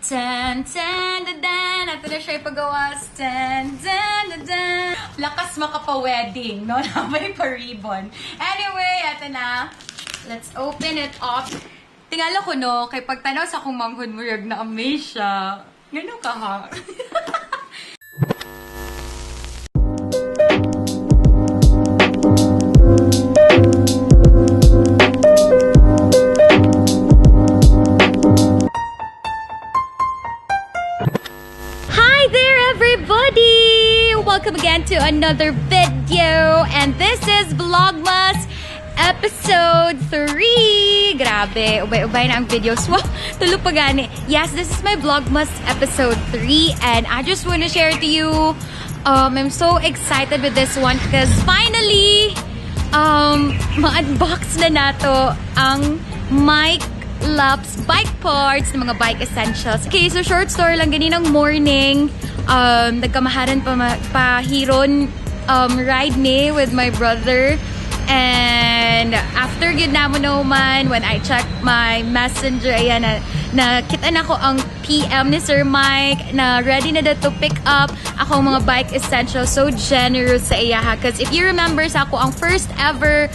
Ten, ten, dan, dan. Ato na siya ipagawas. Ten, ten, dan, dan. Lakas makapa-wedding, no? Na may pa-ribbon. Anyway, eto na. Let's open it up. Tingala ko, no, kay pagtanaw sa akong manghod mo, na-amaze siya. Ganun ka, ha? Hi there, everybody! Welcome again to another video, and this is Vlogmas episode 3. Grabe, ubay-ubay na ang videos. Wow, tulo pa gani. Yes, this is my Vlogmas episode 3, and I just want to share to you, I'm so excited with this one because finally, ma-unbox na nato ang Mike Lops bike parts ng mga bike essentials. Okay, so short story lang, ganinang morning, nagkamaharan pa, pahiron ride me with my brother. And after gyud namo naman, when I check my messenger, ayan na, nakita na ko ang PM ni Sir Mike na ready na daw to pick up ako mga bike essentials. So generous sa iya ha. Because if you remember sa ako ang first ever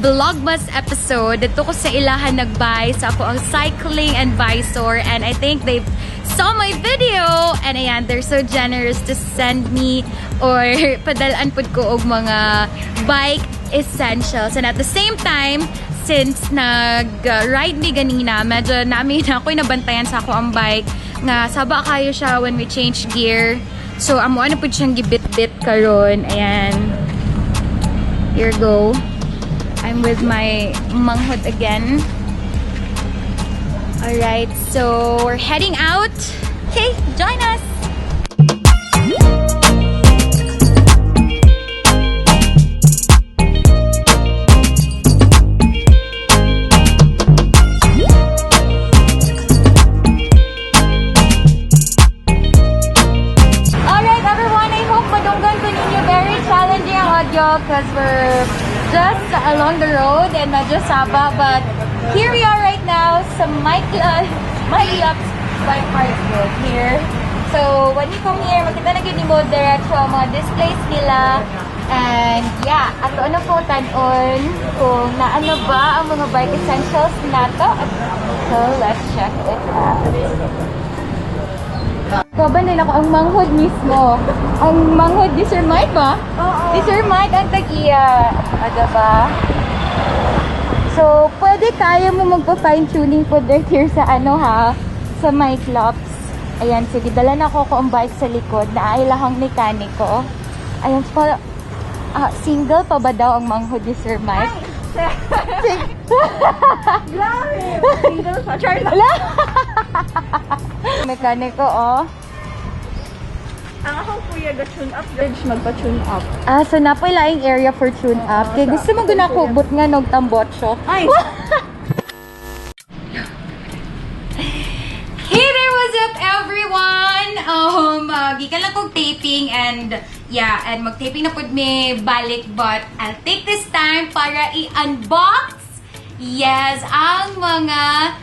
Vlogmas episode, dito ko sa ilahan nag-buy sa ako ang cycling and visor, and I think they saw my video and ayan, they're so generous to send me or padalaan pud ko og mga bike essentials. And at the same time, since nag-ride mi ganina, medyo nami na ako'y nabantayan sa ako ang bike nga saba kayo siya when we change gear. So amo ano pud siyang gibit-bit karon. Ayan, here go. I'm with my manghod again. Alright, so we're heading out. Okay, join us! Alright, everyone, I hope madunggan ko ninyo. Very challenging ang audio because we're just along the road and medyo saba. But here we are right now sa Mike Lops Bike Parts Road here. So, when you come here, makita na gyud nimo diretso ang mga displays nila. And yeah, ato na po tan-on kung naano ba ang mga bike essentials nato. So, let's check it out. Kaban din ako ang manghod mismo. Ang manghod ni Sir Mike ba? Oo. Ni Sir Mike ang tag-iya. Ah, diba? So, pwede kaya mo magpa-fine tuning po right here sa ano ha, sa Mike Lops. Ayan, sige, dala na ko ang bike sa likod na ay lahang mekaniko. Ayan, pa, single pa ba daw ang manghod ni Sir Mike? Grabe! Single sa char lang. Wala! Mekaniko, oh. Ang akong kuya ga-tune up, Bridge magpa-tune up. Ah, so napoy laing area for tune up. Kaya gusto mo guna ko but nga nog tambotso. Ay! Hey there, what's up everyone? Gikan lang kog taping and yeah, and mag-taping na pud mi balik, but I'll take this time para i-unbox, yes, ang mga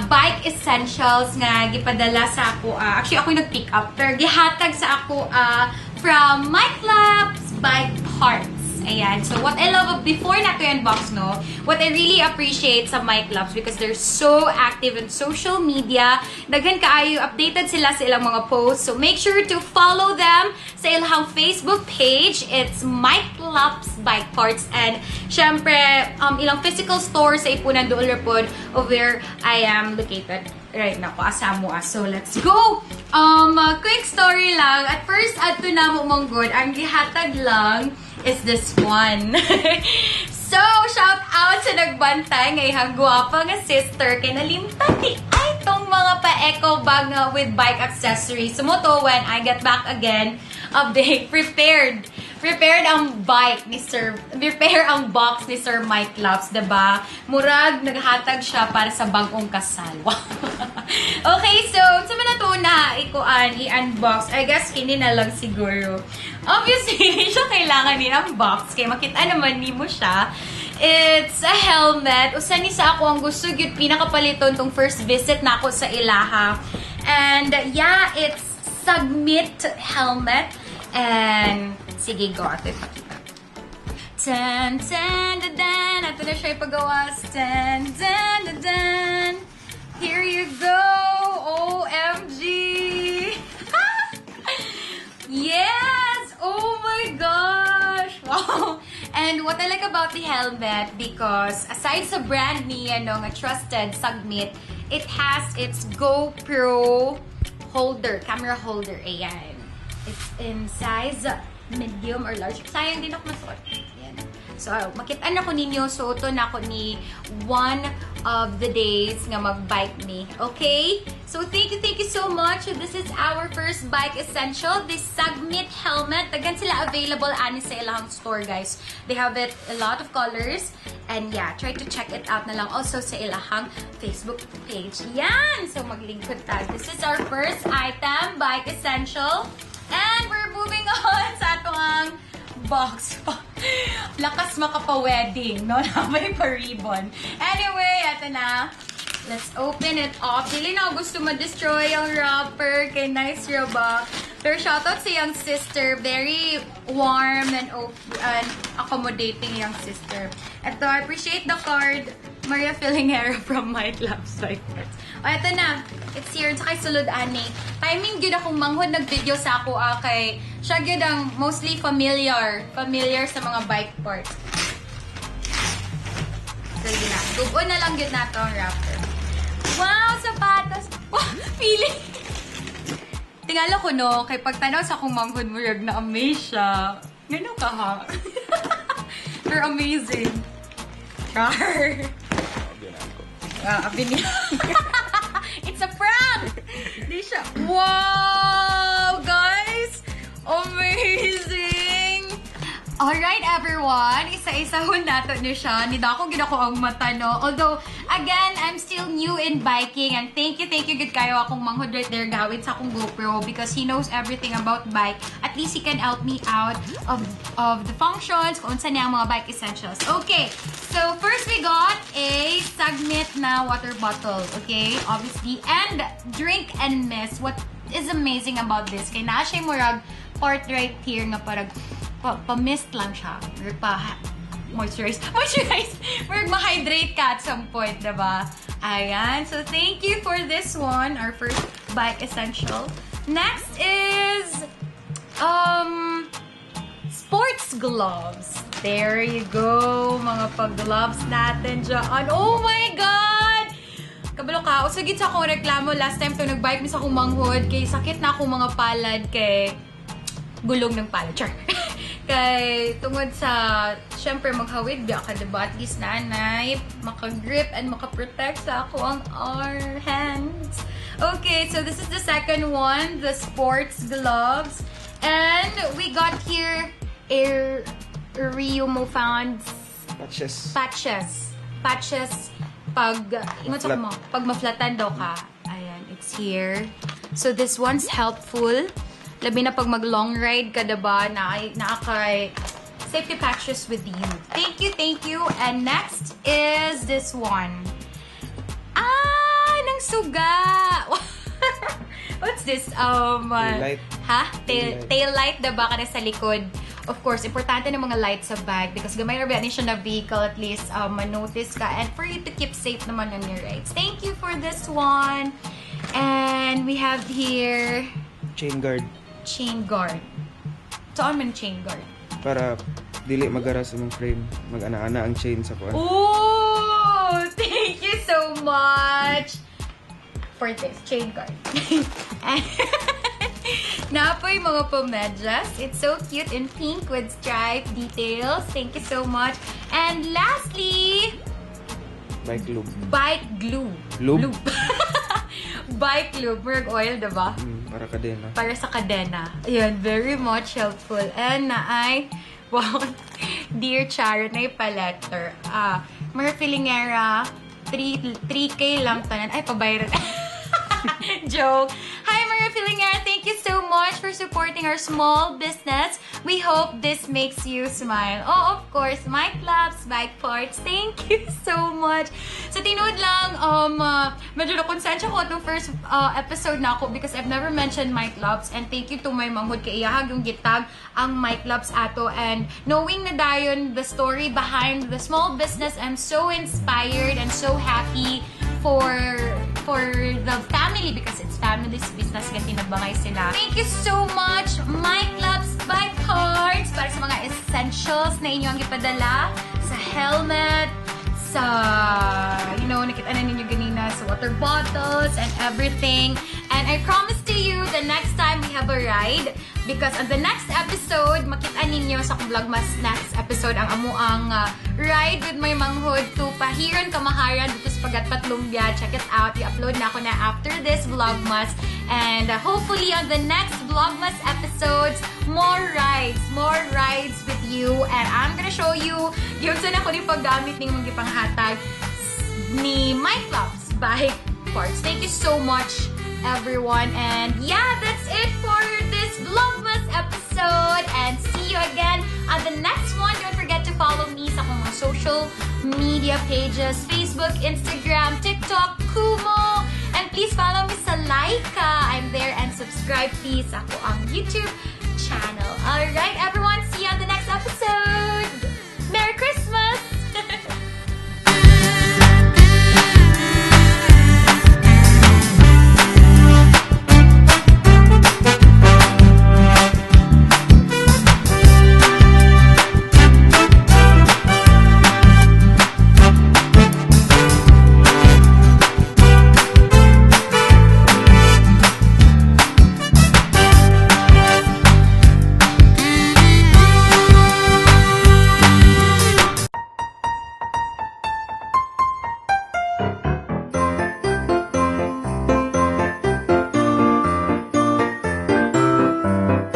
bike essentials nga gipadala sa ako. Actually, ako yung nag-pick up. Pero gihatag sa ako from Mike Labs Bike Parts. Ayan. So, what I love, before na to unbox, no, what I really appreciate sa Mike Labs because they're so active in social media. Daghan kaayo, updated sila sa ilang mga posts. So, make sure to follow them sa ilang Facebook page. It's Mike Labs Bike Parts. And, syempre, ilang physical store sa Ipunan Dool Repod of where I am located right now. Asa mo. So, let's go! Quick story lang. At first, adto na mo manggod. Ang gihatag lang is this one. So, shout out sa nagbantay nga ihang gwapa nga sister kay nalimtan ni ay tong mga pa-eco bag nga with bike accessories. So, mo to, when I get back again, update, prepared. Prepared ang bike ni Sir, prepare ang box ni Sir Mike Loves, diba? Murag, naghatag siya para sa bagong kasal. Okay, so, sa mga to na ikuan, i-unbox, I guess kini na lang siguro. Obviously, hindi siya kailangan i-unbox, kaya makita naman nimo siya. It's a helmet. Usa ni sa ako ang gusto gyud pinakapaliton tong first visit nako sa ilaha. And yeah, it's Sagmit helmet. And sige, go, ato ipakita. Ten, ten, dan, dan. Ato na siya ipagawas. Ten, ten, dan, dan. Here you go! OMG! Yes! Oh my gosh! Wow! And what I like about the helmet, because aside sa brand niya, no, nga trusted, Sagmit, it has its GoPro holder, camera holder. Ayan. It's in size medium or large. Sayang din ako masuot. Ayan. So, makita na ko ninyo. So, ito na ako ni one of the days nga mag-bike me. Okay? So, thank you so much. This is our first bike essential, this Sagmit helmet. Daghan sila available ani sa ilang store, guys. They have it a lot of colors. And yeah, try to check it out na lang also sa ilahang Facebook page. Yan! So, maglingkod ta. This is our first item, bike essential. And we're moving on sa atong box. Lakas makapa-wedding, no? Na may pa-ribbon. Anyway, eto na. Let's open it up. Dili na ako gusto ma-destroy ang wrapper. Kay nice ra ba? Pero shoutout sa iyang sister. Very warm and accommodating yung sister. Ito, I appreciate the card. Maria Filingera from Mike Loves Bike Parts. O, eto na. It's here. Saka sulod ani. Timing gyud akong manghod nag-video sa ako kay siya gyud ang mostly familiar. Familiar sa mga bike parts. So, yun na. Gugon na lang gyud nato ang wrapper. Wow! Sapatos! Wow! Feeling! Tingala ko, no, kay pagtanaw sa akong manghod mo, na-amaze siya. Gano'n ka, ha? Pero amazing. Char! Ah, abi niya. It's a prank! Di siya. Wow! Guys! Amazing! Alright, everyone. Isa-isahon nato ni siya. Nidako gid ako ang mata, no? Although, again, I'm still new in biking. And thank you, gud kayo akong manghod right there gawit sa akong GoPro because he knows everything about bike. At least he can help me out of the functions, kung unsa niya ang mga bike essentials. Okay, so first we got a Sagmit na water bottle, okay? Obviously. And drink and mist. What is amazing about this, kay naa siya murag part right here nga parang pa-mist lang siya. Or pa moisturize. Moisturize! Murag ma-hydrate ka at some point, diba? Ayan. So, thank you for this one, our first bike essential. Next is, sports gloves. There you go. Mga pag-gloves natin dyan. Oh my God! Kabalo ka, usagit sa akong reklamo last time to nag-bike mi sa akong manghod kay sakit na akong mga palad kay gulong ng palad. Char. Kay tungod sa, syempre maghawid biya ka, diba? At least nanay, makagrip and makaprotect sa ako ang our hands. Okay, so this is the second one, the sports gloves. And we got here a Rio Mofound Patches. Patches. Patches pag ingon sa Maflat. Mo, pag maflatan daw ka. Ayan, it's here. So this one's helpful. Labi na pag mag long ride ka, diba, na naa kay safety patches with you. Thank you, thank you. And next is this one. Ah, nang suga. What's this? Tail light. Ha? Tail, Tail light. Tail light, diba? Kana sa likod. Of course, importante ng mga lights sa bike because gamay ra ba ni siya na vehicle, at least ma-notice ka and for you to keep safe naman on your rides. Thank you for this one. And we have here Chain guard. Chain guard. Saan man chain guard? Para dili magaras imong frame. Mag-ana-ana ang chain sa kuan. Oh, thank you so much for this chain guard. Napoy mga pamedyas. It's so cute in pink with stripe details. Thank you so much. And lastly, Bike lube. Bike glue. Lube? Bike lube. Murag oil, diba? Para kadena. Para sa kadena. Ayan, very much helpful. And naay, wow, dear Charo, na pa-letter. Ah, Murphy Lingera, 3, 3K lang tanan. Ay, pabayran. Joke. Hi, Maria Filingera. Thank you so much for supporting our small business. We hope this makes you smile." Oh, of course, Mike Loves Bike Parts. Thank you so much. Sa tinuod lang, medyo nakonsensya ko itong first episode nako because I've never mentioned Mike Loves, and thank you to my manghod kay iyahag yung gitag ang Mike Loves ato, and knowing na dayon the story behind the small business, I'm so inspired and so happy for the family because it's family's business kaya tinabangay sila. Thank you so much, Mike Loves Bike Parts, para sa mga essentials na inyong gipadala, sa helmet, sa, nakita na ninyo ganina, sa water bottles and everything. And I promise to you, the next time we have a ride, because on the next episode, makita ninyo sa akong Vlogmas next episode, ang amuang ride with my manghod to Pahiron Kamaharan dito sa Pagatpat Lumbia. Check it out. I-upload nako na after this Vlogmas. And hopefully on the next Vlogmas episodes, more rides with you. And I'm gonna show you yung saan ako ni paggamit ng mga panghatag ni Mike Loves Bike Parts. Thank you so much, everyone. And yeah, that's it for this Vlogmas episode. And see you again on the next one. Don't forget to follow me sa akong mga social media pages: Facebook, Instagram, TikTok, Kumu. And please follow me sa Laika. I'm there, and subscribe please sa akoang YouTube